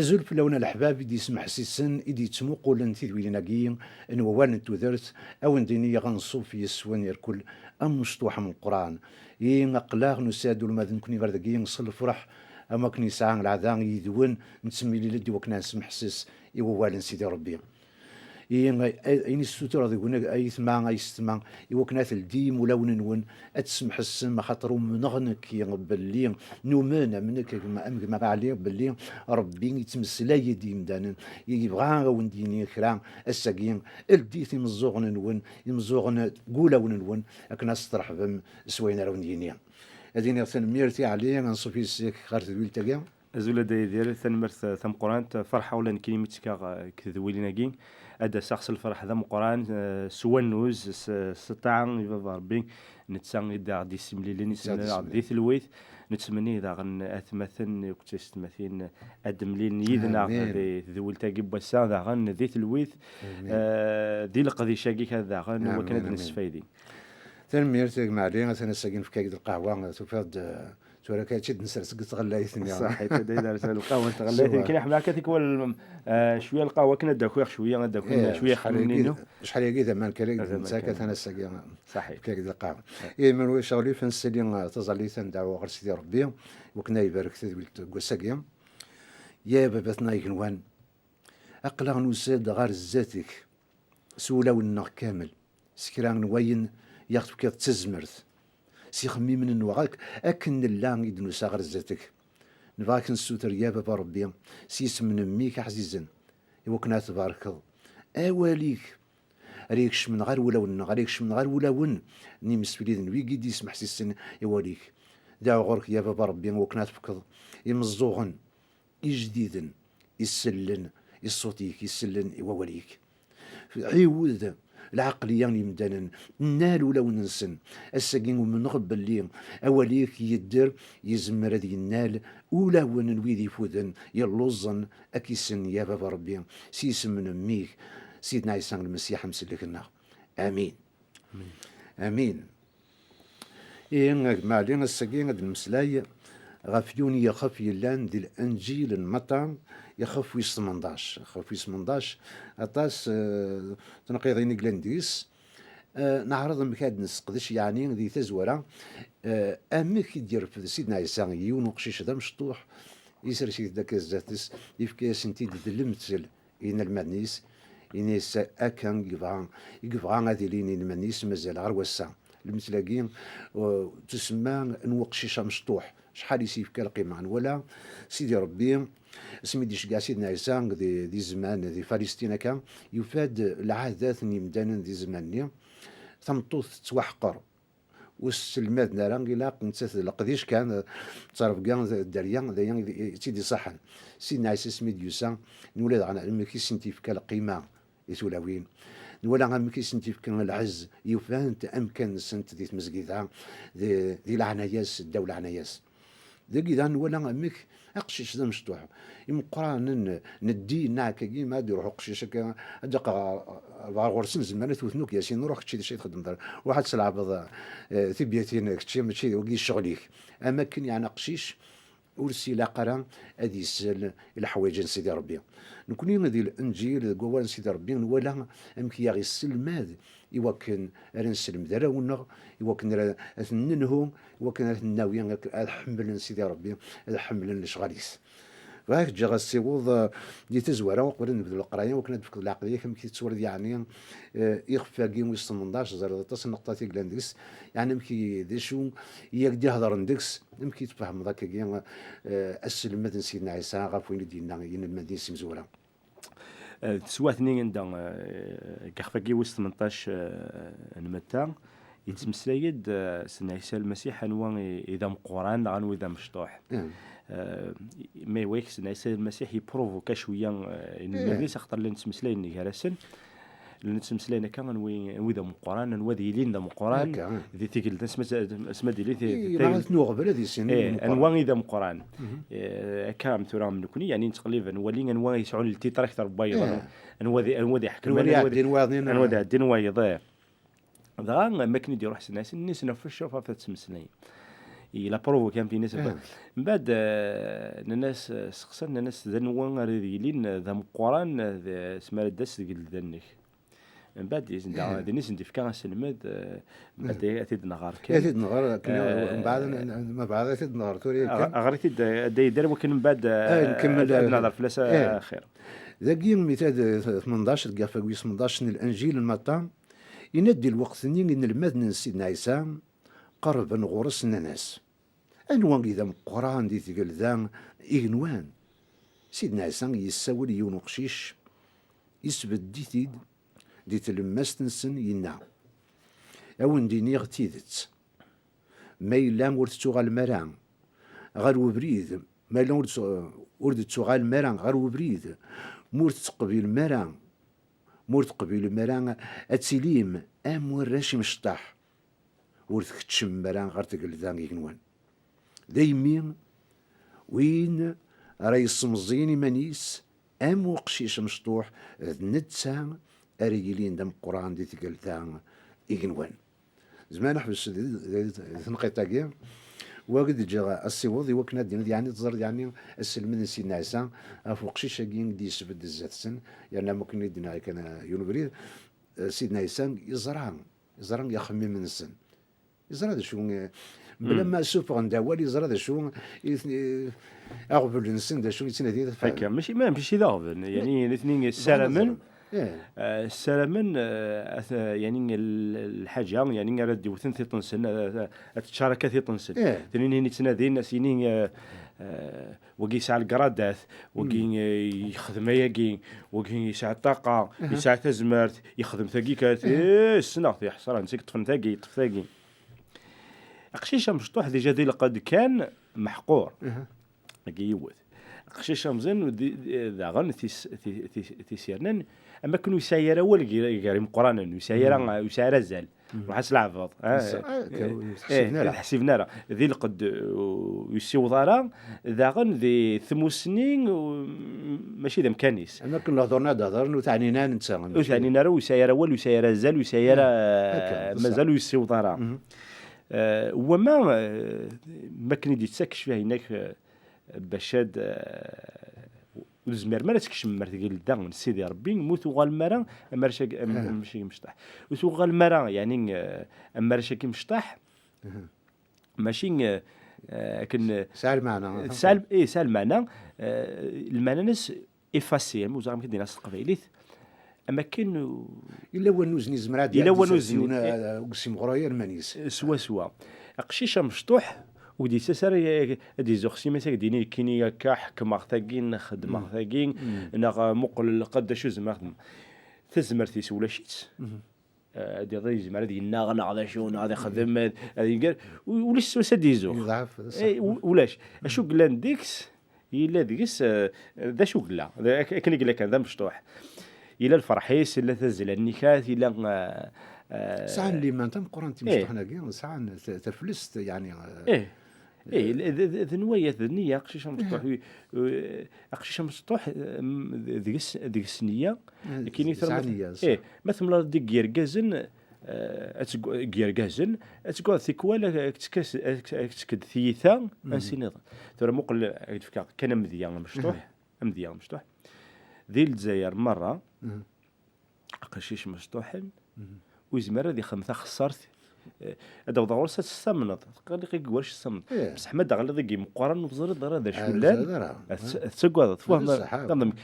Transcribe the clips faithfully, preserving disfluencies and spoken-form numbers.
Azul fell-awen a leḥbab i d-yesmeḥsisen, i d-yettmuqulen tidwilin-agi n wawal n tudert, a wen-d-iniɣ anṣuf yes-wen irkel amecṭuḥ ameqqran. I aql-aɣ nusa-d ula ma d nekkni ɣer dagi s lferḥ, am wakken yesɛa lɛada yid-wen, nettemlil-d i wakken ad nesmeḥses i wawal n Sidi Ṛebbi. I, ayen i ssutureɣ deg-wen, ay ayetma, ay yessetma, i wakken ad teldim ulawen-nwen, ad tesmeḥsem, axaṭer umneɣ nekk belli, numen, am nekk, am gma, am gma Ɛli, belli Ṛebbi yettmeslay-d i yimdanen, yebɣa a wen-d-yini kra ass-agi, ldit imeẓẓuɣen-nwen, imeẓẓuɣen n wulawen-nwen, akken ad testreḥbem s wayen ara wen-d-yini. Ad iniɣ tanemmirt i Ɛli, anṣuf yes-k ɣer tedwilt-agi. Azul a Dda Yidir, tanemmirt, eh, tameqqrant. Ferḥeɣ ula nekkini mi ttekkaɣ, eh, deg tedwilin-agi. Ad d-aseɣ s lferḥ d ameqqran, eh, s wannuz, s, s ṭṭaɛa i Baba Ṛebbi, netta i d-aɣ-d-yessemlilen, i d-aɣ-d-yessemlilen, di telwit. Nettmenni daɣen atmaten akked teysetmatin ad d-mlilen yid-neɣ, amin, di tedwilt-agi n wass-a, daɣen di telwit, amin, eh, di leqdic-agi kan daɣen, amin, wakken ad, amin, d-nesfaydi. Tanemmirt a gma Ɛli, atan ass-agi nefka-ak-d lqahwa, tufiḍ-d, eh, tura akka ad tt-id-nsers deg tɣellayt-nni. Ṣaḥit, ad id-ners lqahwa n tɣellayt. Siwa. Nekkini ḥemmleɣ akka tikwal, eh, cwiya lqahwa akken ad d-akiɣ cwiya, ad d-akiɣ, eh, cwiya xemmin-inu. Acḥal-agi d aman kan i d-nettak, atan ass-agi. Ṣaḥit. Nefka-ak-d lqahwa. Eh. Ih, ma ulac aɣilif, ad nsali, eh, taẓallit, ad ndɛu ɣer Sidi Ṛebbi, wakken ad ibarek tadwilt n wass-agi. Ya Baba-tneɣ igenwan, aql-aɣ nusa-d ɣer zdat-k s wulawen-nneɣ kamel, s kra n wayen i aɣ-tefkiḍ d tazmert, s ixemmimen-nneɣ ak-, akken nella i d-nusa ɣer zdat-k. Nebɣa ad k-nessuter, ya Baba Ṛebbi, s yisem n Mmi-k aɛzizen, i wakken ad tbarkeḍ awal-ik, ara ikecmen ɣer wulawen-nneɣ, ara ikecmen ɣer wulawen n yimsefliden, wigi d-yesmeḥsisen i wawal-ik. Dɛu ɣur-k, ya Baba Ṛebbi, i wakken ad tefkeḍ imeẓẓuɣen ijdiden, isellen i ṣṣut-ik, isellen i wawal-ik. Ɛiwed lɛeqliya n yimdanen, nnal ulawen-nsen. Ass-agi umneɣ belli awal-ik yedder, yezmer ad yennal ulawen n wid ifuden, yelluẓen, ad k-issen, ya Baba Ṛebbi, s yisem n Mmi-k, Sidna Ɛisa Lmasiḥ, amsellek-nneɣ. Amin. Amin. Amin. Ihi, a gma Ɛli, ass-agi ad d-nemmeslay ɣef yiwen n yixef yellan di Lenǧil n Matta, ixef wis tmenṭac. Ixef wis tmenṭac, aṭas, eh, tneqqiḍin i yellan deg-s. Eh, neɛreḍ amek ad nesseqdec, yeɛni, di tazwara, eh, amek i d-yerfed Sidna Ɛisa yiwen uqcic d amecṭuḥ, isers-it-id akka zdat-s, yefka-yasen-t-id d lemtel i yinelmaden-is, ini-as akka i yebɣa, i yebɣa ad ilin yinelmaden-is mazal ɣer wass-a. Lemtel-agi, uh, tusemma n weqcic amecṭuḥ, acḥal i s-yefka lqima. Nwala Sidi Ṛebbi, asmi d-iceggeɛ Sidna Ɛisa di, di zzman, di Falistin akka, yufa-d lɛadat n yimdanen di zzman-nni, tameṭṭut tettwaḥqer, ur s-sselmaden ara, ilaq nettat d leqdic kan, d ttrebga, d dderya, d aya i d, i tt-id-iṣaḥen. Sidna Ɛisa asmi d-yusa, nwala daɣen amek i sent-yefka lqima i tulawin. Nwala amek i sent-yefka lɛezz, yufant amkan-nsent di tmezgida, di, di leɛnaya-s, ddaw leɛnaya-s. Dagi daɣen nwala amek aqcic d amecṭuḥ. Imeqqranen n ddin, neɣ akkagi, ma ad iruḥ uqcic akka, ad d-iqeɣ ɣer ɣur-sen, zemren ad t-wten akk, yasin, ruḥ kečči d acu i txeddmeḍ ara? Ruḥ ad tleɛbeḍ, eh, tibyatin, kečči mačči d wagi ccɣel-ik. Am akken, yeɛni, aqcic ur s-ilaq ara ad isel i leḥwayeǧ n Sidi Ṛebbi. Nekni di Lenǧil, deg wawal n Sidi Ṛebbi, nwala amek i aɣ-isselmad i wakken ara nesselmed arraw-nneɣ, i wakken ara ad ten-nenhu, i wakken ara ten-nawi ad, ad ḥemmlen Sidi Ṛebbi, ad ḥemmlen lecɣal-is. Bɣiɣ ad k-ǧǧeɣ ad tessiweḍ, eh, di tazwara, uqbel ad nebdu leqraya, wakken ad d-tefkeḍ leɛqel-ik, amek i tettwaliḍ, yeɛni, eh, ixef-agi wis tmenṭac, ẓriɣ aṭas n nneqṭat i yellan deg-s, yeɛni amek i, d acu i ak-d-iheḍren deg-s, amek i tfehmeḍ akkagi, eh, aselmed n Sidna Ɛisa ɣef wayen i d-yenna i yinelmaden-is imezwura? Eh, teswiɛt-nni anda, eh, deg ixef-agi wis tmenṭac, eh, n Matta, yettmeslay-d, eh, Sidna Ɛisa Lmasiḥ anwa i, i d ameqqran neɣ anwa i d amecṭuḥ. Mm. Eh, ma iwayek Sidna Ɛisa Lmasiḥ yipruvuka cwiya, eh, inelmaden-is, axaṭer llan ttmeslayen gar-asen. Llan ttmeslayen akka, anwa i, anwa i d ameqqran, anwa ad yilin d ameqqran, akka, di tigelda, asma, asma d-yili ti-, ti-, ma ti-, ɣef nuɣbel ad yissin, eh, anwa i d ameqqran. Mhm. Eh, akka am tura am nekni, yeɛni nettqellib, nwali anwa yesɛun ltiṭra akter n wayeḍ, eh, anwa di, anwa di ḥekmen, anwa di, anwa di iɛeddin wayeḍ, anwa di iɛeddin wayeḍ, eh. Dɣa, am akken i d-iruḥ Sidna Ɛisa, nni-asen ɣef wacu ɣef ad ttmeslayen. Il a provoqué un peu, n'est-ce pas? Mbeɛd, eh, nnan-as, eh, seqsan, nnan-as: "D anwa ara d-yilin d ameqqran, eh, d, s mi ara d-tas deg lda-nnek?" Mbeɛd, izen da, din i sen-d-ifka aselmed, eh, mbeɛd ad t-id-nɣer kan. Ad t-id-nɣer akken, eh, mbeɛd, mbeɛd ad t-id-nɣer tura yakan. Ɣer-it-id, eh, ad d-yedder wakken mbeɛd, eh, ad, ad nehder fell-as, eh, axir. Dagi, mi tad tmenṭac, deg ixef wis tmenṭac n Lenǧil n Matta, yenna-d di lweqt-nni inelmaden n Sidna Ɛisa qerrben ɣur-s, nnan-as: "Anwa i d ameqqran di tgelda igenwan?" Sidna Ɛisa yessawel i yiwen uqcic, yesbedd-it-id di tlemmast-nsen, yenna: "A wen-d-iniɣ tidet, ma yella ur tettuɣalem ara ɣer ubrid, ma yella ur d-, ur d-tettuɣalem ara ɣer ubrid, ma ur tettqebilem ara, ma ur teqbilem ara ad tilim am warrac imecṭaḥ, ur tkeččem ara ɣer tgelda igenwan. Daymi, win ara yessemẓin iman-is am uqcic amecṭuḥ, d netta ara yilin d ameqqran di tgelda igenwan." Zemreɣ ad neḥbes di, di, di tenqiḍt-agi, wagi d-ǧǧiɣ asiweḍ i wakken ad d-tiniḍ, yeɛni teẓriḍ, yeɛni aselmed n Sidna Ɛisa ɣef uqcic-agi i d-yesbedd zdat-sen, yerna am wakken i d-nniɣ kan, eh, yiwen ubrid, eh, Sidna Ɛisa yeẓra, yeẓra ixemmimen-nsen. Yeẓra d acu, eh, bla ma suffɣen-d awal, yeẓra d acu i ten-, eh, aɣbel-nsen, d acu i ttnadin, tfehmeḍ? Akka, mačči, ma, mačči d aɣbel, yeɛni, nitni ssaramen, eh, ssaramen, eh, at-, yeɛni, l-, lḥaǧa, yeɛni, ara d-iwten tiṭ-nsen, eh, eh, ad teččar akka tiṭ-nsen. Tinin i ttnadin, ad s-yini, eh, eh, wagi yesɛa lgradat, wagi, eh, yexdem ayagi, wagi yesɛa ṭṭaqa, yesɛa tazmert, yexdem tagi kan, eh, ssneɣ-t, ya ḥesra, netta i yeṭṭfen tagi, yeṭṭef tagi. Aqcic amecṭuḥ déjà di lqedd kan meḥqur. Agi yiwet. Aqcic amẓin di-, di-, daɣen tis-, ti-, ti-, tis yernan, am akken ur yesɛi ara awal gar, gar imeqqranen, ur yesɛi ara, ur yesɛi ara azal. Ruḥ ad tleɛbeḍ, eh, ur ḥsiben ara. Di lqedd, uh, ur yessiweḍ ara, daɣen di tmusni, uh, mačči d amkan-is. Am akken lehdur-nni ad d-hedren, ur teɛnin ara netta. Ur teɛnin ara, ur yesɛi ara awal, ur yesɛi ara azal, ur yesɛi ara, mazal ur yessiweḍ ara. Eh, wama, eh, makken i d-yettak ccfahin-ak, eh, bac ad, eh, ur tezmirem ara ad tkecmem ar tgelda n Sidi Ṛebbi, ma ur tuɣalem ara am arrac-agi, am, am arrac-agi imecṭaḥ. Ur tuɣalem ara, yeɛni, eh, am arrac-agi imecṭaḥ, mačči, eh, eh, akken, eh, tesɛa lmeɛna. Tesɛa l-, eh, tesɛa lmeɛna, eh, lmeɛna-nnes effacé, am uẓar amek i d-nniɣ s teqbaylit, am akken u-, yella wannuz n izmer ad yella iɛeddi wannuz n yiwen, eh, ur yessimɣur ara iman-is. Swaswa. Aqcic amecṭuḥ, ur d-yettas ara, eh, ad d-izuxx s iman-is, ad d-yini nekkini akka ḥekmeɣ tagi, neɣ xeddmeɣ tagi, neɣ, eh, muqel lqedd acu zemreɣ xedmeɣ. Tazmert-is ulac-itt. Eh, ad iḍ-, yezmer ad yennaɣ, neɣ d acu, neɣ ad ixdem, ad, ad inger, u-, ulac s wacu ad d-izuxx. Yeḍɛef, d ṣṣeḥ. Eh, u-, ulac. Acu yellan deg-s, yella deg-s, eh, d acu yella. D ak-, akken i yella kan, d amecṭuḥ. Yella lferḥ-is, yella tazzla n nnikat, yella, eh, eh, sɛan liman tameqqrant imecṭuḥen-agi, sɛan ta-, taflest, yeɛni, eh, eh, d, d, d nwayat, d nniya, aqcic amecṭuḥ, eh, aqcic amecṭuḥ, eh, m-, deg-s, deg-s nniya, eh, akken i tesɛa nniya, eh, ma temlaleḍ deg yergazen, eh, ad teg-, deg yergazen, ad teggaḍ tikwal, ad k-tekk-, ad k-, ad k-tekk-d tiyita, ansi nniḍen. Tura muqel, ad k-d-fkeɣ kan amedya amecṭuḥ, amedya amecṭuḥ. Di Lezzayer merra, aqcic mecṭuḥen, ur yezmir ad ixdem taxessart, eh, ad d-awḍeɣ ɣur-s ad testamneḍ. Teqqar-d ɣur-s testamneḍ. Bṣeḥ ma d-aɣliḍ deg imeqqran ur teẓriḍ ara d acu llan, ad tt-, ad tettagadeḍ. Tfehmeḍ?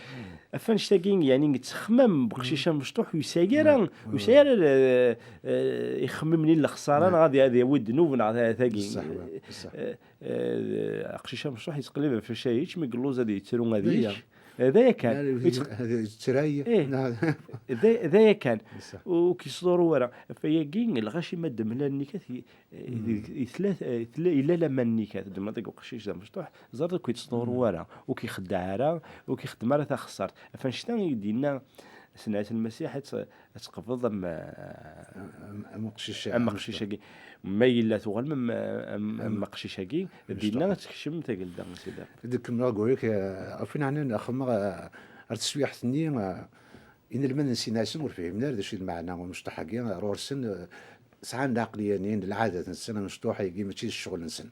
Af annect-agi, yeɛni, yettexmam beqcic amecṭuḥ, ur yesɛi ara, ur yesɛi ara, eh, eh, ixemmimen i lexṣara, neɣ ad, ad yawi ddnub, neɣ ta-, tagi. Eh, eh, aqcic amecṭuḥ yettqellib ɣef wacu ara yečč, mi yelluẓ ad yettru ad yečč. Eh, d aya kan. Ad yettray. Eh. D aya, d aya kan. Ur k-yettḍurru ara. Ɣef wayagi, lɣaci ma d-mlalen nnikat, i-, i-, tella, tella, yella laman nnikat. Ddem deg uqcic d amecṭuḥ, ẓer ur k-yettḍurru ara, ur k-ixeddeɛ ara, ur k-ixeddem ara taxessart. Ɣef annect-a i d-yenna Sidna Ɛisa Lmasiḥ, ad tt-, ad tqebleḍ am, am uqcic, am uqcic-agi. Ma yella tuɣalem am, am, am uqcic-agi, dinna ad tekcem tagelda n Sidi Ṛebbi. Ad kemmleɣ deg wayag, eh, ɣef win ɛnan xemmeɣ, eh, ar teswiḥt-nni, eh, inelmaden n Sidna Ɛisa ur fhimen ara d acu i d lmeɛna n umecṭuḥ-agi, eh, ɣur-sen, eh, sɛan lɛeqliya-nni, lɛadat-nsen, amecṭuḥ-agi mačči d ccɣel-nsen.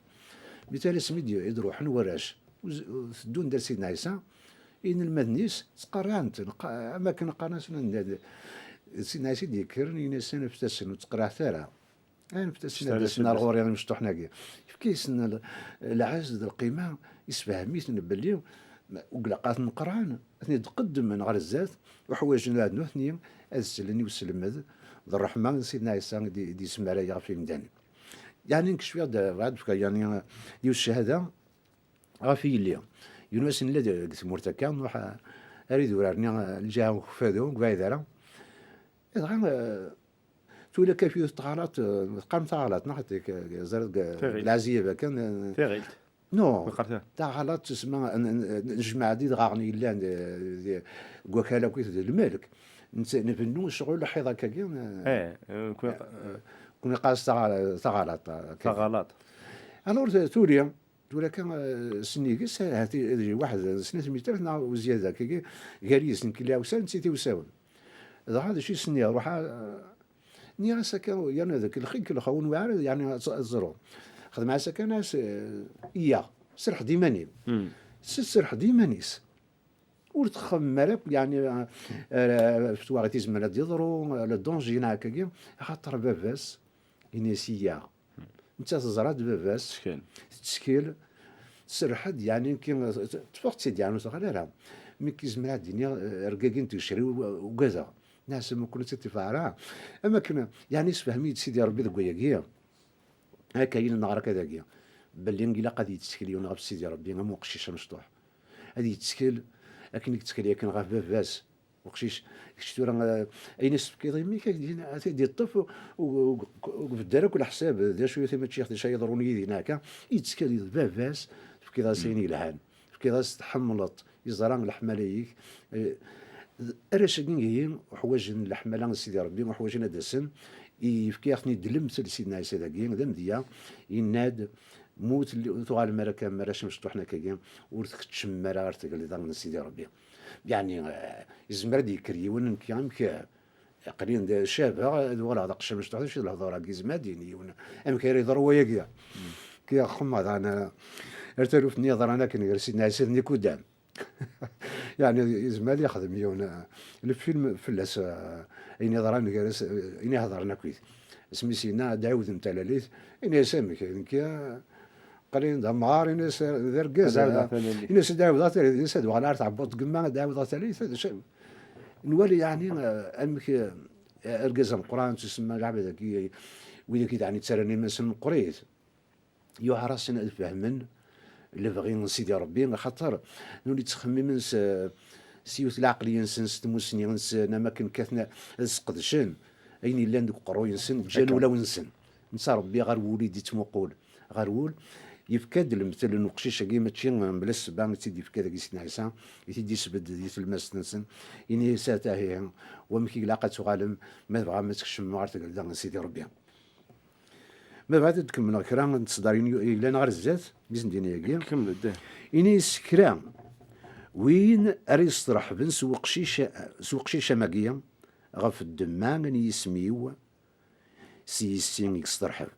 Mi tala asmi d-, i d-ruḥen warrac, uz-, teddun-d ar Sidna Ɛisa, inelmaden-is ttqerriɛen-ten, qa-, am akken qqaren-asen anda d-, d Sidna Ɛisa i d-yekkren, ini-asen: "Anfet-asen, ur ttqerriɛet ara. Anfet-asen ad d-asen ar ɣur-i imecṭuḥen-agi." Yefka-yasen l-, lɛezz d lqima, isefhem-iten belli ma, ur ilaq ad ten-qerɛen, ad ten-id-qeddmen ɣer zdat, uḥwaǧen ad nutni ad slen i uselmed d ṛṛeḥma n Sidna Ɛisa i d-, i d-yesmaray ɣef yimdanen. Yeɛni nekk cfiɣ-d, bɣiɣ ad d-fkeɣ, yeɛni, yiwet ccahada ɣef yelli. Yiwen wass nella deg tmurt akka, nruḥ, eh, ar idurar-nni, eh, lǧiha n Ukeffadu, deg Bɛid ara. Dɣa, eh, tura akka f yiwet tɣalaṭ, eh, teqqarem taɣalaṭ, neɣ ẓriɣ deg, deg Tiɣilt. Lɛezzayer kan, eh, Tiɣilt. Non, taɣalaṭ, tesma, n, n, n, nejmeɛ-d idɣaɣen yellan, eh, di, deg wakal akkit d lmelk. Nbennu ccɣel lḥiḍ akkagi, eh, eh, kwi-, eh, kwi qqaren taɣalaṭ, eh, taɣalaṭ. Alors, t-, tuli, tura kan, eh, sennig-s, ahat i-, i-, waḥed n snat mitrat neɣ uzyada, akkagi, gar yis-, nekk lli awsan, netta tiwsawen. Dɣa d acu i s-nniɣ, ruḥ, eh, nniɣ-as akka, yerna deg lxi-, lxawen waɛrad, yeɛni ad tt-, ad ẓreɣ. Xedmeɣ-as akka, nniɣ-as, eh, iyyaɣ, serreḥ-d iman-im. Tesserḥ-d iman-is. Ur txemmem ara akk, yeɛni, eh, eh, ɣef twaɣit izmer ad d-yeḍru, eh, le danger neɣ akkagi, axaṭer baba-s, ini-as iyyaɣ. Nettat teẓra-d baba-s, tettkel, tserreḥ-d, yeɛni, nekki, ṭṭfeɣ-tt-id, yeɛni, ur teɣli ara. Mi k-izmer ad d-iniɣ, eh, argagi n tgecri, u-, ugadeɣ. Nniɣ-as, am akken ur tt-id-ṭṭifeɣ ara. Am akken, yeɛni, yessefhem-iyi-d Sidi Ṛebbi deg wayagi. Akka i neɣra akka dagi, belli ilaq ad yettkel yiwen ɣef Sidi Ṛebbi am uqcic amecṭuḥ. Ad yettkel akken i yettkel yakan ɣef baba-s. Uqcic, kečč tura, eh, ayen i s-tefkiḍ i mmi-k, ad d-, ad t-id-iṭṭef, ur, ur, ur, ur bedder akk leḥsab, d acu i mačči d acu ay yeḍrun yid-i, neɣ akka, yettkel d baba-s, tefkiḍ-as ayen yelhan, tefkiḍ-as tḥemmleḍ, yeẓra leḥmala-ik. Eh, arrac-agi ihi uḥwaǧen leḥmala n Sidi Ṛebbi, uḥwaǧen ad d-asen, yefka-yaɣ-ten-id lemtel Sidna Ɛisa dagi, d amedya, yenna-d, mut, tuɣalem ara kam arrac imecṭuḥen akkagi, ur tkeččem ara ɣer tgelda n Sidi Ṛebbi. Yeɛni, eh, yezmer ad d-yekker yiwen nekk, amek, eh, aql-i d cabeɣ, ad uɣaleɣ d aqcic amecṭuḥ, d acu d lehdur-agi, yezmer ad d-yini yiwen, amek ara yeḍru wayagi? Ki axemma daɣen, eh, ar taluft-nni yeḍran akken gar Sidna Ɛisa d Nikudam. Yeɛni, yezmer ad yexdem yiwen, eh, lfilm fell-as, eh, ayen yeḍran gar-as, eh, ayen iheḍren akkit. Asmi s-yenna ad d-ɛiwden talalit, ini-as amek, nekk, eh, aql-i d amɣar, ini-as d argaz, ad ɛiwdeɣ, eh, talalit. Ini-as ad d-ɛiwdeɣ talalit, ini-as ad uɣaleɣ ar tɛebbuḍt n yemma, ad d-ɛiwdeɣ talalit, ad, nwali, yeɛni, eh, amek, eh, argaz ameqqran, tusemma lɛebd-agi, wid-agi, yeɛni, ttarran iman-nsen meqqrit. Yuɛer-asen ad fehmen lebɣi n Sidi Ṛebbi, axaṭer nuni ttxemmimen s, s yiwet leɛqliya-nsen, s tmussni-nsen, am akken kkaten ad sqedcen ayen yellan deg uqerruy-nsen, ǧǧan ulawen-nsen. Netta Ṛebbi ɣer wul i d-ittmuqul, ɣer wul. Yefka-d lemtel n uqcic-agi, mačči mebla ssebba i tt-id-yefka dagi Sidna Ɛisa, i t-id-isbedd di tlemmast-nsen, ini-as: "Ata ihi, wamek i ilaq ad tuɣalem ma tebɣam ad tkecmem ɣer tgelda n Sidi Ṛebbi." Ma bɛad ad d-kemmleɣ kra n tesdarin yu-, yellan ɣer zdat, di tendin-agi. Kemmel-d. Ini-as kra, win ara yesteṛḥben s weqcic, s uqcic amagi, ɣef ddemma n yisem-iw, s yis-i i yesteṛḥeb.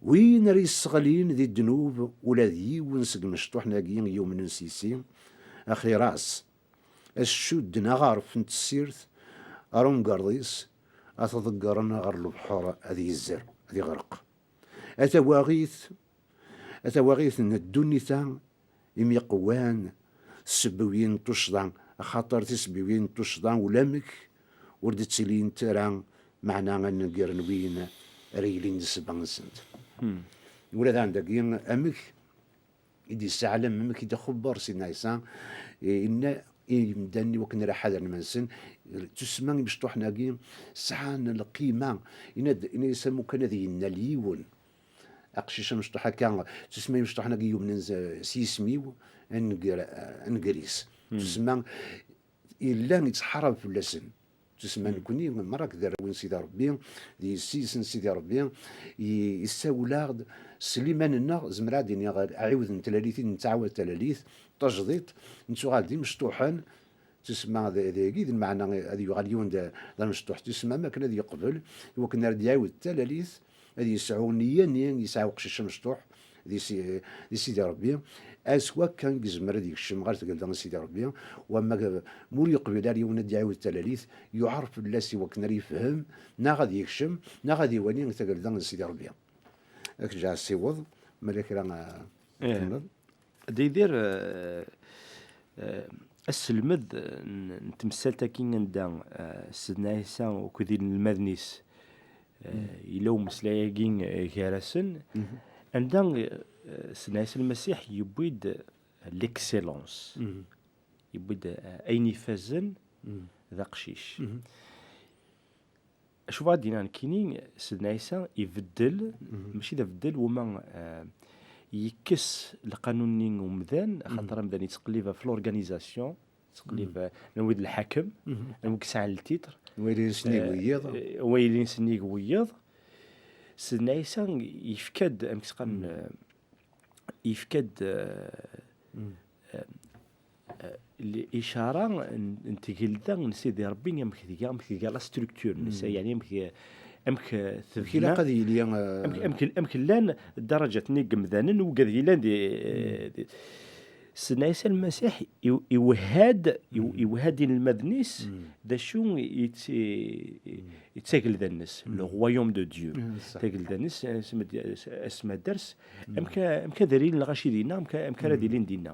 Win ara yesseɣlin di ddnub ula d yiwen seg imecṭuḥen-agi yumnen s yis-i, axir-as ad s-cudden aɣaref n tessirt ar umgerḍ-is, ad t-ḍeggren ɣer lebḥer, ad yezzer, ad iɣreq. A tawaɣit, a tawaɣit n ddunit-a, imi qwan tsebbiwin n tuccḍa, axaṭer tisebbiwin n tuccḍa ulamek ur d-ttilint ara, meɛna ad nenger n win ara yilin d ssebba-nsent. Ula d anda-agi, amek i d-yessaɛlem, amek i d-ixebber Sidna Ɛisa, i, yenna i yimdanen i wakken ara ḥadren iman-nsen, tusemma imecṭuḥen-agi sɛan lqima, yenna-d, yenna-yas am ukan ad yennal yiwen. Aqcic amecṭuḥ akka, tusemma imecṭuḥen-agi yumnen s, s yisem-iw, anger, anger-is. Tusemma yella yettḥarab fell-asen. Tusemma nekni merra d arraw n Sidi Ṛebbi, d yessi-s n Sidi Ṛebbi, i, yessawel-aɣ-d s liman-nneɣ, zemreɣ ad d-iniɣ, ɛiwed n tlalit i d-nettɛawad talalit, tajdiṭ, nettuɣal d imecṭuḥen, tusemma d, d, dagi, d lmeɛna ad yuɣal yiwen d, d amecṭuḥ, tusemma am akken ad yeqbel, i wakken ara d-iɛiwed talalit, ad yesɛu nniya-nni yesɛa uqcic amecṭuḥ, di, si, di Sidi Ṛebbi, s wakka i yezmer ad yekcem ɣer tgelda n Sidi Ṛebbi. Wamma g-, ma ur yeqbil ara yiwen ad d-iɛiwed talalit, yuɛer fell-as i wakken ara yefhem, neɣ ad yekcem, neɣ ad iwali tagelda n Sidi Ṛebbi. Ad k-ǧǧeɣ ad tessiweḍ, ma la kra, eh, Eh, tenniḍ? Ad Yidir, eh, eh, aselmed n, n temsalt-agi anda, eh, Sidna Ɛisa akked inelmaden-is, eh, yella umeslay-agi, eh, gar-asen, anda, eh, Sidna Ɛisa Lmasiḥ yewwi-d l'excellence, yewwi-d, eh, ayen ifazen d aqcic. Acu bɣa d-iniɣ nekkini, Sidna Ɛisa ibeddel, mačči d abeddel, wama, eh, yekkes lqanun-nni n umdan, axaṭer amdan yettqellib ɣef l'organisation, yettqellib, eh, anwa i d lḥakem, anwa i yesɛan le titre, Wayli sennig wiyiḍ. eh, wayli sennig wiyiḍ. Sidna Ɛisa yefka-d, amek s-qqaren, eh, yefka-d, eh, eh, eh, l-, icara n, n tgelda n Sidi Ṛebbi, amek tga, amek tga la structure-nnes, yeɛni amek, amek, eh, Amek ilaq tebna, ad yili, eh, amek, amek, amek llan ddarajat-nni n yemdanen, wigad yellan di, di, Sidna Ɛisa Lmasiḥ iw-, iwehha-d, iw-, iwehha-d inelmaden-is d acu i, i, i d tagelda-nnes, le royaume de Dieu. Mm, ṣṣeḥ. Tagelda-nnes, eh, asma d-, asma d-ers, amek, amek ad ilin lɣaci dinna, amek, amek ara d-ilin dinna.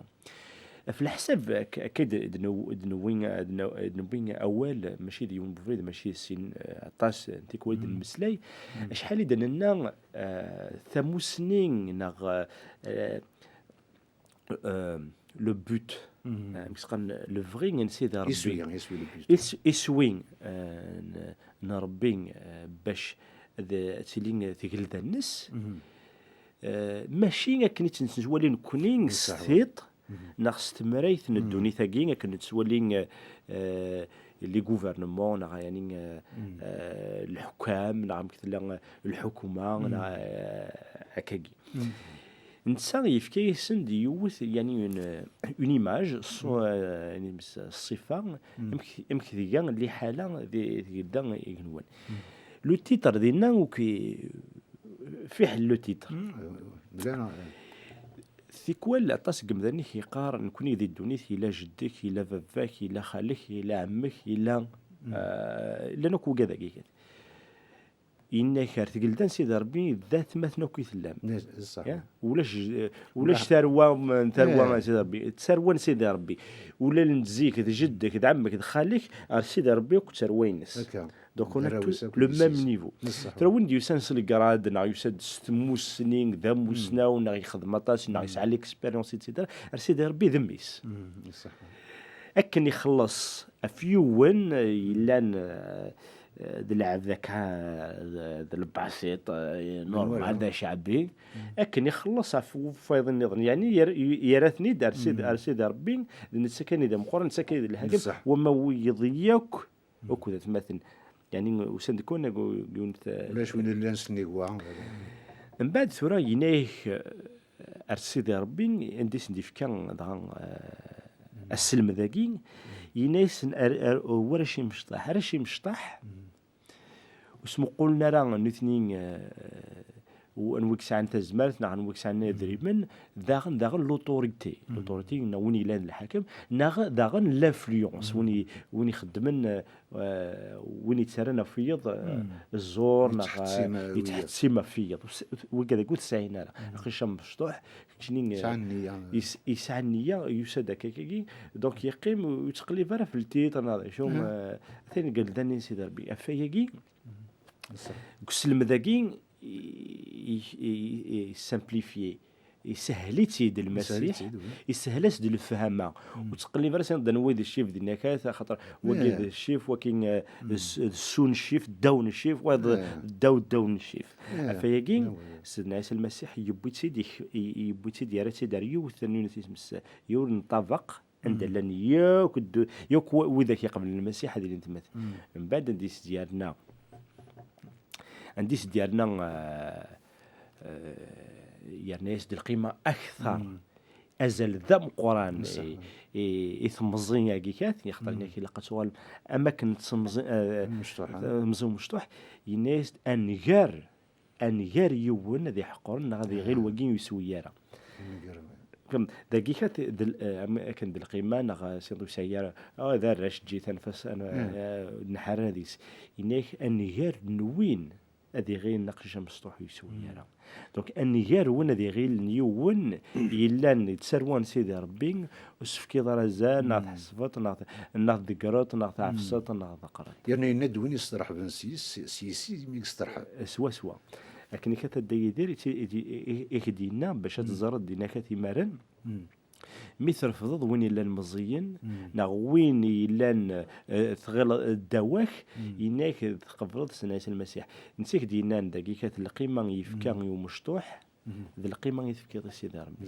Ɣef leḥsab, ak-, akka d-, d-, d-newwi, d-, d-newwi awal, mačči d yiwen ubrid, mačči d sin, eh, aṭas n tikwal i d-nemmeslay. Acḥal i d-nenna, eh, tamussni neɣ, eh, eh, le but, eh, amek s-qqaren, lebɣi n Sidi Ṛebbi. Iswi, iswi le but. Is-, iswi, eh, n, n Ṛebbi, eh, bac ad, ad tili tgelda-nnes. Eh, mačči akken i tt-nettwali nekkni s Ṣṣeḥ. tiṭ neɣ s temrayt n ddunit-agi, akken nettwali, eh, eh, les gouvernements, neɣ, yeɛni, eh, eh, lḥukam, neɣ amek tella, eh, lḥukuma, neɣ, eh, akkagi. Netta yefka-yasen-d yiwet, yeɛni une, une image, so-, eh, yeɛni s-, ṣṣifa, amek, amek tga liḥala di tgelda igenwan. Le titre dinna, ok, fiḥel le titre. Mm, bla, eh, Tikwal, aṭas n yemdanen i k-yeqqar, nekkni di ddunit, yella jeddik, yella baba-k, yella xali-k, yella ɛemmi-k, yella, eh, llan akk wigad-agi. Yenna-k ar tgelda n Sidi Ṛebbi, d atmaten akk i tellam. Ne-, ṣṣeḥ. Ya? Ulac, eh, ulac tarwa n, tarwa Eh. n Sidi Ṛebbi, d tarwa n Sidi Ṛebbi. Ula n zik, d jeddik, d ɛemmek, d xali-k, ar Sidi Ṛebbi akk d tarwa-ines. Akka. Donc on a Arraw-is tous akk le d même yessi-s. Niveau. Ṣṣeḥ. Tura win d-yusan s legrad, neɣ yusa-d s tmussni, d amussnaw, neɣ yexdem aṭas, neɣ yesɛa l'expérience, et cetera. Ar Sidi Ṛebbi d mmi-s. Mm, ṣṣeḥ. Akken ixelleṣ ɣef yiwen, eh, yellan, eh, eh, d lɛebd akka, eh, d, d lbasiṭ, eh, normal, wala. D aceɛbi. Akken ixelleṣ ɣef wayeḍ nniḍen, yeɛni yer-, yerra-ten-id ar Sidi, ar Sidi Ṛebbi, d netta kan i d ameqqran, netta kan i d lḥakem, Ṣṣeḥ. Wama wiyiḍ yakk, akked atmaten. Yeɛni usan-d kun, yiwen, eh, Ulac win illan sennig wa. Mbeɛd tura yenna-yak, eh, ar Sidi Ṛebbi, anda i sen-d-ifka dɣa, eh, aselmed-agi, yenna-yasen ar, ar, war acu imecṭaḥ, ar acu imecṭaḥ, ur smuqulen ara nutni, eh, u-, anwa i yesɛan tazmert, neɣ anwa i yesɛan idrimen, daɣen, daɣen l'autorité, l'autorité, neɣ win yellan d lḥakem, neɣ daɣen l'influence, win i, win ixeddmen, eh, eh, win yettarran ɣef wiyeḍ, eh, zzur, neɣ, eh, Yettḥettim, eh, yettḥettim ɣef wiyeḍ. Ur s-, wigad-agi ur t-sɛin ara. Aqcic amecṭuḥ, keččini, eh, Yesɛa nniya. Yes-, yesɛa nniya, yusa-d akkakagi, donc yeqqim ur yettqellib ara ɣef le titre, neɣ d acu, eh, atan deg ldan n Sidi Ṛebbi. Ɣef wayagi, deg uselmed-agi, i, i, i, i simplifié, isehel-itt-id Lmasiḥ, Isehel-itt-id, oui. Isehel-as-d lefhama. Ur tettqellib ara s-, d anwa i d ccif di nnakat, axaṭer wagi d ccif, wagi, eh, d s-, d ssu n ccif, ddaw n ccif, wayeḍ d ddaw, ddaw n ccif. Ɣef wayagi, Sidna Ɛisa Lmasiḥ yewwi-tt-id, ik-, i-, yewwi-tt-id, yerra-tt-id ar yiwet n yunit isem-s, yiwen n ṭṭabaq, anda llan yakk ddu-, yakk wa-, widak iqeblen Lmasiḥ ad ilin temmat. Mbeɛd anda i s-d-yerna, anda i s-d-yerna, eh, eh, yerna-yas-d lqima akter. Azal d ameqqran i, i, i temẓi-agi kat, yaxaṭer ilaq ad tuɣal am akken d temẓi, eh, Mecṭuḥ, eh. Temẓi umecṭuḥ, yenna-yas-d anger a nnger yiwen ad iḥeqren neɣ ad iɣil wagi ur yeswi ara. Fhem, dagi kat d l-, eh, am-, akken d lqima neɣ, eh, siḍ ur yesɛi ara, ah, d arrac, ǧǧi-t, anef-as, an-, eh, nḥerr ad is. Yenna-ak a nnger n win ad iɣilen aqcic amesṭuḥ ur yeswi ara. Donc, a nnger win ad iɣilen yiwen yellan yettarwan Sidi Rebbi, ur s-tefkiḍ ara azal, neɣ tḥesbeḍ, neɣ t-, neɣ tdeggreḍ, neɣ tɛefseḍ, neɣ tḍeqqreḍ. Yerna yenna-d win yesteṛḥben s yis-, s yis-i mi yesteṛḥeb. Swaswa. Akken i kat a Dda Yidir i, i, i, i k-d-yenna bac ad teẓreḍ dinna kat imaren. Mi trefdeḍ win yellan meẓẓiyen, neɣ win yellan, eh, tɣileḍ, eh, ddaw-ak, yenna-ak tqebleḍ Sidna Ɛisa Lmasiḥ. Netta i k-d-yennan dagi kat lqima yefka i umecṭuḥ, d lqima i tefkiḍ i Sidi Rebbi.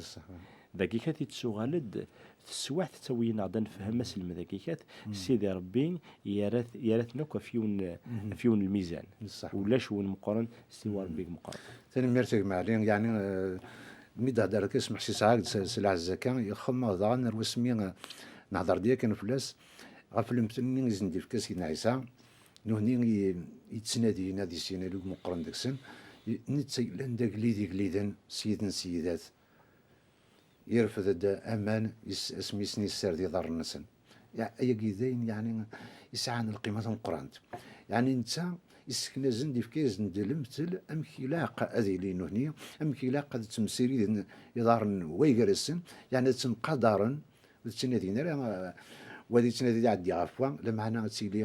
Dagi kat i d-tuɣal-d teswiɛt, tettawi-aneɣ-d ad nefhem aselmed-agi kat, Sidi Rebbi yerra-t, yerra-ten akk ɣef yiwen, ɣef yiwen lmizan. Ulac win meqqren siwa Rebbi i imeqqren. Tanemmirt a gma Ɛli, yeɛni, eh, mi d-hder akka, smeḥ si sɛag s, s lɛezza akka, ixemmeɣ daɣen ar wasmi, eh, nehder-d yakan fell-as, ɣef lemtel-nni i sen-d-ifka Sidna Ɛisa, nuhni i, yettnadin ad issin alug meqqren deg-sen, i, netta yellan d agellid igelliden, ssid n ssyidat. Irfed-d aman is-, asmi i sen-issared iḍarren-nsen. Ya-, ayagi d ayen, yeɛni, isɛan lqima tameqqrant. Yeɛni netta isseknazen-d, ifka-yasen-d lemtel amek ilaq ad ilin nuhni, amek ilaq ad ttemsiriden iḍarren way gar-asen, yeɛni ad ttemqadaren, ur ttnadin ara, eh, wa ad yettnadi ad iɛeddi ɣef wa, lameɛna ad tili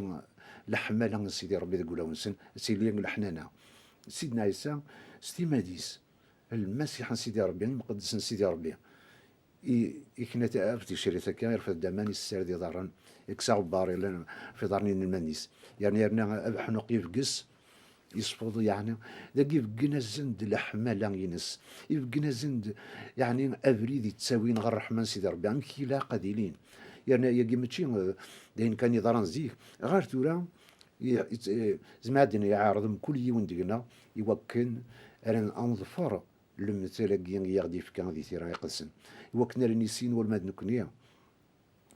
leḥmala n Sidi Rebbi deg wulawen-nsen, ad tili leḥnana. Sidna Ɛisa, s timmad-is, Lmasiḥ n Sidi Rebbi, imqeddes n Sidi Rebbi, i, ikna ta-, ɣef ticrirt akka, irfed-d aman, issared iḍarren, ikkes aɣebbar yellan ɣef iḍarren inelmaden-is. Yerna, yerna abeḥnuq ibges, yesfeḍ, yeɛni, dagi ibeggen-asen-d leḥmala-ines, ibeggen-asen-d, yeɛni, abrid ittawin ɣer ṛṛeḥma n Sidi Rebbi, amek ilaq ad ilin. Yerna yagi mačči, eh, d ayen kan yeḍran zik, ɣer tura, i, i, eh, zemreɣ ad d-iniɣ, iɛreḍ mkul yiwen deg-neɣ i wakken ara n-, ad neḍfer lemtel-agi i aɣ-d-yefka di Tira Iqedsen, i wakken ara nissin walma d nekkni,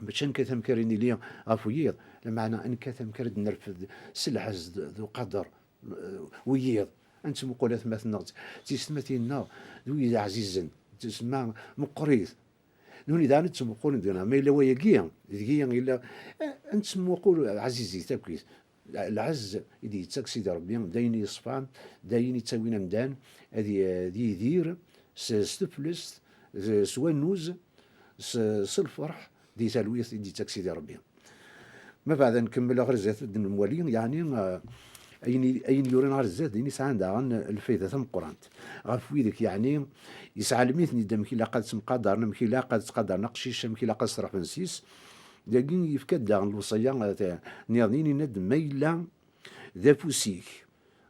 mačči ad nekkat amek ara nili ɣef wiyiḍ, lameɛna ad nekkat amek ara d-nerfed s lɛezz d, d uqader, eh, wiyiḍ. Ad nettmuqul atmaten-nneɣ d tiyessetmatin-nneɣ d wid ɛzizen, tsemma meqqrit. Nuni daɣen ad ttmuqulen deg-neɣ, ma yella wayagi, deg-i yella, eh, ad nettmuqul ɛzizit akkit. Lɛezz i d-yettak Sidi Rebbi, d ayen yeṣfan, d ayen yettawin amdan ad y-, ad yidir s, s teflest, s, s wannuz, s, s lferḥ, di talwit i d-yettak Sidi Rebbi. Ma beɛd ad nkemmel ɣer zdat ad nemwali, yeɛni, eh, ayen i, ayen yuran ɣer zdat, d ayen yesɛan daɣen lfayda tameqqrant. Ɣef widak, yeɛni, yesɛa almi ten-id amek ilaq ad ttemqadaren, amek ilaq ad ttqadaren aqcic, amek ilaq ad sreḥben s-is. Dagi yefka-d daɣen lewṣaya, eh, ta-, nniḍen, yenna-d ma yella d afus-ik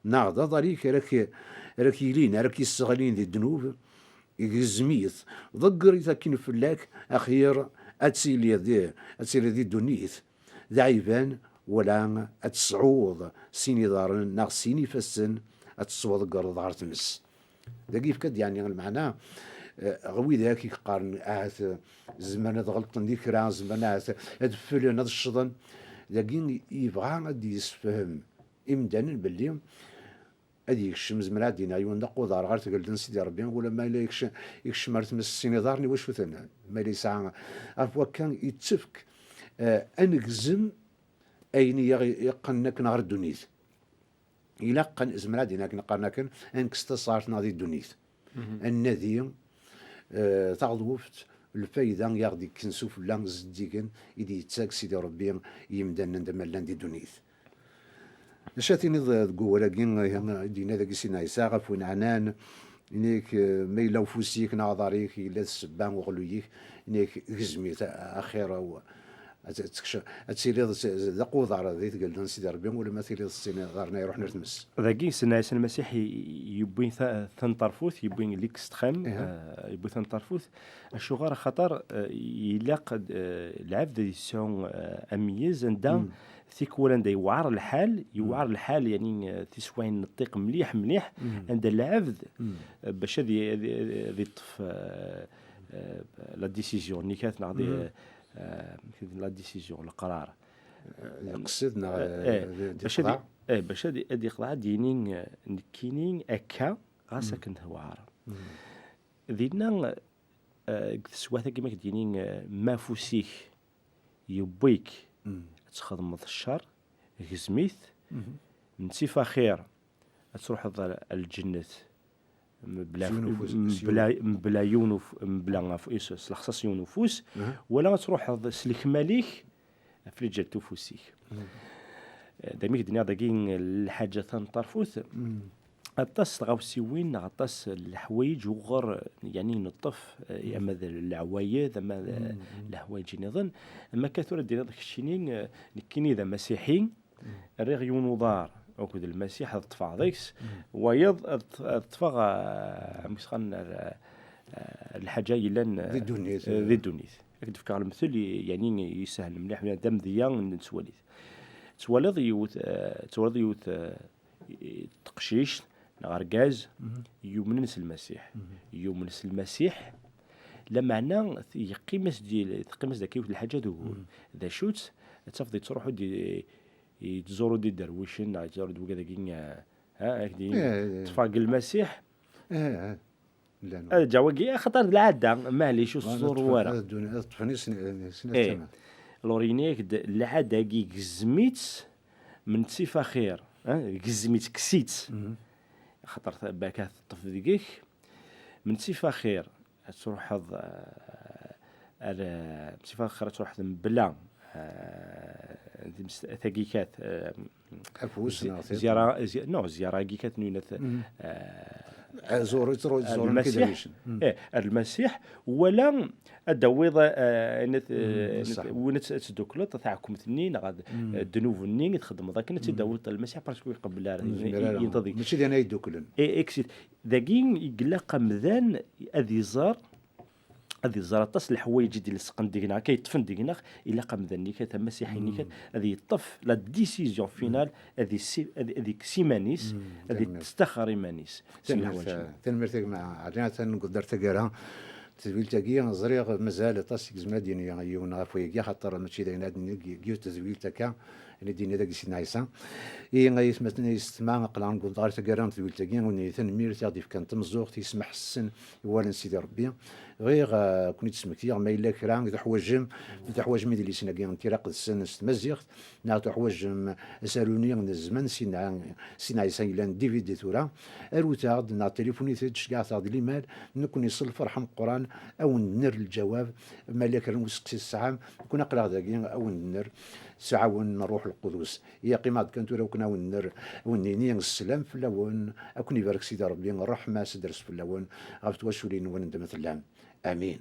neɣ d aḍar-ik ara k-, ara k-yilin, ara k-yesseɣlin di ddnub, gezm-it, ḍegger-it akken fell-ak, axir ad tiliḍ di, ad tiliḍ di ddunit d aɛiban, wala ad tesɛuḍ sin iḍarren neɣ sin ifassen ad tettwaḍeggreḍ ɣer tmes. Dagi yefka-d, yeɛni, lmeɛna, eh, ɣer widak i yeqqaren ahat, eh, zemren ad ɣelṭen di kra, zemren ahat ad fflen, ad ccḍen. Dagi yebɣa ad d-yessefhem imdanen belli ad yekcem, zemreɣ ad d-iniɣ, yiwen d aquḍar ɣer tgelda n Sidi Rebbi, wala ma yella yekcem, yekcem ar tmes sin iḍarren, iwacu ten-, ma yella yesɛa, ɣef wakka yettefk, eh, ad negzem ayen i aɣ-, yeqqnen akken ɣer ddunit. Ilaq ad n-, zemreɣ ad d-iniɣ akken qqaren akken, ad nekkes tasɣart-nneɣ di ddunit. Ad nnadi, eh, taɣḍuft, lfayda i aɣ-d-yekken s ufella zeddigen i d-yettak Sidi Rebbi i yimdanen anda ma llan di ddunit. D acu ad tiniḍ deg wawal-agi, eh, i d-yenna dagi Sidna Ɛisa ɣef win ɛnan, ini-k, eh, ma yella ufus-ik neɣ aḍar-ik yella d ssebba uɣelluy-ik, ini-k gezm-it, a-, axir-, ad t-, tekc-, ad tiliḍ s-, d aquḍar di tgelda n Sidi Rebbi, wala ma tiliḍ s sin iḍarren ay iruḥen ar tmes. Dagi, Sidna Ɛisa Lmasiḥ i-, i-, yewwi ta-, taneṭṭarfut, yewwi l'extrême, eh, yewwi taneṭṭarfut. Acuɣer? Axaṭer, eh, ilaq ad, eh, lɛebd ad yesɛu, eh, ameyyez anda tikwal anda yewɛer lḥal, yewɛer lḥal, yani, eh, tiswayin n ṭṭiq mliḥ, mliḥ, anda lɛebd, eh, bac ad y-, ad y-, ad yeṭṭef, eh, eh, la décision, nnikat neɣ di, eh, la décision, leqrar. Yeqsed neɣ, eh, eh, di, di bac ad y-, Eh, bac ad, ad iqḍeɛ, ad d-yini, eh, nekkini akka, ɣas akken tewɛer. Dinna, eh, deg teswiɛt-agi, ma k-d-yini, eh, ma afus-ik yewwi-k ad txedmeḍ ccer, gzem-it, n ttif axir ad truḥeḍ ar, ar lǧennet mebla, s yiwen ufus, s yiwen mebla, mebla yiwen uf-, mebla af-, s, s lexṣaṣ yiwen ufus, wala ad truḥeḍ s lekmal-ik ɣef lǧal n ufus-ik. Eh, d amek d-nniɣ dagi, lḥaǧa taneṭṭarfut, aṭas n tɣawsiwin neɣ aṭas n leḥwayeǧ uɣer, yani, neṭṭef, eh, ama d leɛwayed, ama d leḥwayeǧ nniḍen. Ama akka tura d-tiniḍ keččini, eh, nekkini d amasiḥi, rriɣ yiwen uḍar akked Lmasiḥ ad ṭṭfeɣ deg-s, wayeḍ ad ṭ-, ad ṭṭfeɣ, eh, amek s-qqaren, eh, eh, lḥaǧa yellan, eh, di ddunit. Eh, di ddunit. Ad k-d-fkeɣ lemtel, i-, yani, yeshel mliḥ, d amedya n ttwalit. Twaliḍ yiwet, eh, twaliḍ yiwet, eh, teqcict neɣ argaz yumnen s Lmasiḥ. Yumen s Lmasiḥ, lameɛna yeqqim-as-d, teqqim-as-d akka yiwet n lḥaǧa d ugur. D acu-tt? Ad tafeḍ yettruḥu-d i-, yettẓuru-d iderwicen, neɣ yettẓuru-d wigad-agi, eh, ha, ak-d-yini, eh, ṭṭfeɣ deg Lmasiḥ. Eh, eh. Llan. Ad ǧǧeɣ wagi, axaṭer d lɛada, maɛlic, ur tettḍurru ara. Ad ddun, ad ṭṭfen i sin, i sin. Eh. Tama. Alors, yenna-yak-d, lɛada-agi gezm-itt, m-, n ttif axir, eh, gezm-itt, kkes-itt. Axaṭer ta-, baka teṭṭef deg-k, m-, n ttif axir, ad truḥeḍ, eh, ar, eh, m-, n ttif axir ad truḥeḍ mebla, eh, tagi kat, eh, afus, zi-, neɣ tiṭ. Zyara, zi-, non, zyara-agi kat nuyna t-, eh, azur, yettru-, ar yettẓuren Lmasiḥ, kiderwicen. Eh, ar Lmasiḥ, wala ad d-tawiḍ, eh, ayen t-, eh, win ad t-, ad tdukleḍ, taɛkumt-nni, neɣ ad, eh, ddnub-nni i txedmeḍ akken ad tt-id-tawiḍ Lmasiḥ, parce que ur iqebbel ara. Ur nezmir ara. Mačči d ayen ay dduklen. Eh, dagi ilaq amdan ad iẓer ad iẓer aṭas n leḥwayeǧ i d-ilesqen deg-neɣ, akka yeṭṭfen deg-neɣ, ilaq amdan-nni kat, amasiḥi-nni kat, ad yeṭṭef la décision finale, ad issi-, ad, ad ikkes iman-is, ad ittestaxer iman-is. Tanemmirt, tanemmirt a gma Ɛli, atan newweḍ-d ar taggara. Tedwilt-agi, ẓriɣ mazal aṭas i yezmer ad d-yini yiwen ɣef wayagi, axaṭer mačči d ayen ad d-nini deg, deg yiwet tedwilt akka, ayen i d-yenna dagi Sidna Ɛisa. I aytmaten, ay yessetma, aql-aɣ newweḍ-d ɣer taggara n tedwilt-agi, ad wen-nini tanemmirt i aɣ-d-yefkan tamẓuɣt, ismeḥ-sen i wawal n Sidi Ṛebbi. Bɣiɣ, eh, ad ken-id-smektiɣ, ma yella kra i tuḥwaǧem, ma tuḥwaǧem idlisen-agi n Tira Qedsen s tmaziɣt, neɣ tuḥwaǧem asaru-nni n zzman, Sidna, Sidna Ɛisa yellan D V D tura, arut-aɣ-d neɣ tilifunit-d, ceggɛet-aɣ-d limal, nekkni s lferḥ ameqqran, ad wen-d-nerr lǧawab, ma yella kra n useqsi tesɛam, nekkni aql-aɣ dagi, ad wen-d-nerr s uɛawen n Ṛṛuḥ Lqudus. Yeqqim-aɣ-d kan tura akken ad wen-nerr, ad wen-nini sslam fell-awen, ad ken-ibarek Sidi Ṛebbi, ṛṛeḥma-s ad d-ters fell-awen, ɣef twaculin-nwen anda ma tellam. Amin.